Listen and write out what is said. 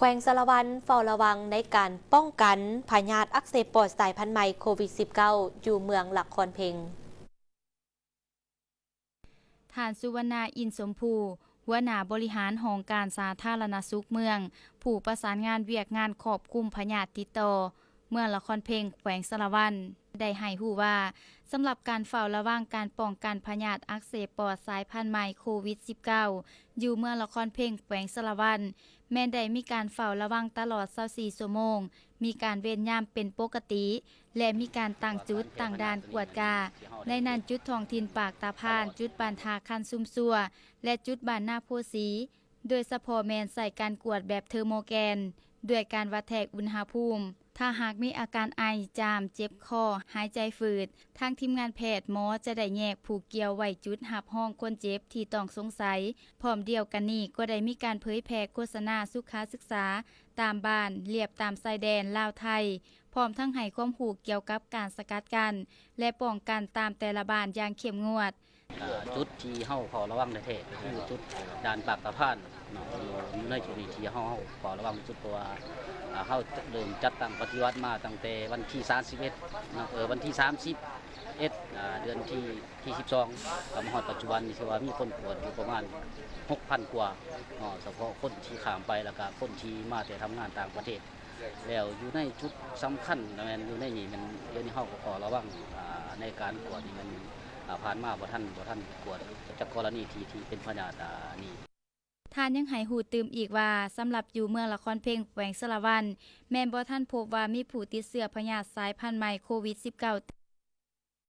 ແຂວງສາລະວັນເຝົ້າລະວັງໃນການປ້ອງກັນພະຍາດອັກເສບປອດສາຍພັນໃໝ່ໂຄວິດສິບເກົ້າ ຢູ່ເມືອງລະຄອນເພັງ. ທ່ານ ສຸວັນນາ ອິນສົມພູ ຫົວໜ້າບໍລິຫານຫ້ອງການສາທາລະນະສຸກເມືອງ, ຜູ້ປະສານງານວຽກງານຄວບຄຸມພະຍາດຕິດຕໍ່ ເມືອງລະຄອນເພັງ ແຂວງສາລະວັນ ໄດ້ໃຫ້ຮູ້ວ່າ ສຳລັບການເຝົ້າລະວັງການປ້ອງກັນພະຍາດອັກເສບປອດສາຍພັນໃໝ່ໂຄວິດສິບເກົ້າ ຢູ່ເມືອງລະຄອນເພັງ ແຂວງສາລະວັນ ແມ່ນໄດ້ມີການເຝົ້າລະວັງຕະຫຼອດຊາວສີ່ຊົ່ວໂມງ, ມີການເວັ້ນຍາມເປັນປົກກະຕິ ແລະ ມີການຕັ້ງຈຸດຕັ້ງດ່ານກວດກາ, ໃນນັ້ນຈຸດທ້ອງຖິ່ນປາກຕາພານ, ຈຸດບ້ານທ່າຄັນຊຸມຊົ່ວ ແລະ ຈຸດບ້ານນາໂພສີ, ໂດຍສະເພາະແມ່ນໃຊ້ການກວດແບບເທີໂມແກນ ດ້ວຍການວັດແທກອຸນຫະພູມ. ຖ້າຫາກມີອາການໄອ, ຈາມ, ເຈັບຄໍ, ຫາຍໃຈຝືດ, ທາງທີມງານແພດ, ໝໍຈະໄດ້ແຍກຜູ້ກ່ຽວໄວ້ຈຸດຮັບຮອງຄົນເຈັບທີ່ຕ້ອງສົງໄສ. ພ້ອມດຽວກັນນີ້ກໍໄດ້ມີການເຜີຍແຜ່ໂຄສະນາສຸຂະສຶກສາຕາມບ້ານລຽບຕາມຊາຍແດນລາວໄທ, ພ້ອມທັງໃຫ້ຄວາມຮູ້ກ່ຽວກັບການສະກັດກັ້ນ ແລະ ປ້ອງກັນຕາມແຕ່ລະບ້ານຢ່າງເຂັ້ມງວດ. ອ່າ ຈຸດທີ່ເຮົາເຝົ້າລະວັງແທ້ໆ ກໍຄືຈຸດດ່ານປາກຕາພານເນາະ, ຢູ່ ຢູ່ໃນຈຸດນີ້ທີ່ເຮົາ ເຮົາເຝົ້າລະວັງທີ່ສຸດ ເພາະວ່າ ອ່າ ເຮົາເລີ່ມຈັດຕັ້ງປະຕິບັດມາຕັ້ງແຕ່ວັນທີສາມສິບເອັດເນາະ, ເອີ ວັນທີສາມສິບເອັດ ອ່າ ເດືອນທີ ທີສິບສອງ ກໍມາຮອດປັດຈຸບັນນີ້ ຖືວ່າມີຄົນກວດຢູ່ປະມານຫົກພັນກວ່າເນາະ, ສະເພາະຄົນທີ່ຂ້າມໄປ ແລ້ວກໍຄົນທີ່ມາແຕ່ທຳງານຕ່າງປະເທດ. ແລ້ວຢູ່ໃນຈຸດສຳຄັນແມ່ນຢູ່ໃນນີ້ ແມ່ນດຽວນີ້ເຮົາກໍເຝົ້າລະວັງ ອ່າ ໃນການກວດນີ້ແມ່ນ ອ່າ ຜ່ານມາບໍ່ທັນ ບໍ່ທັນກວດຈັກກໍລະນີທີ່ ທີ່ເປັນພະຍາດ ອ່າ ນີ້. ທ່ານຍັງໃຫ້ຮູ້ຕື່ມອີກວ່າ ສຳລັບຢູ່ເມືອງລະຄອນເພັງ ແຂວງສາລະວັນ ແມ່ນບໍ່ທັນພົບວ່າມີຜູ້ຕິດເຊື້ອພະຍາດສາຍພັນໃໝ່ໂຄວິດສິບເກົ້າ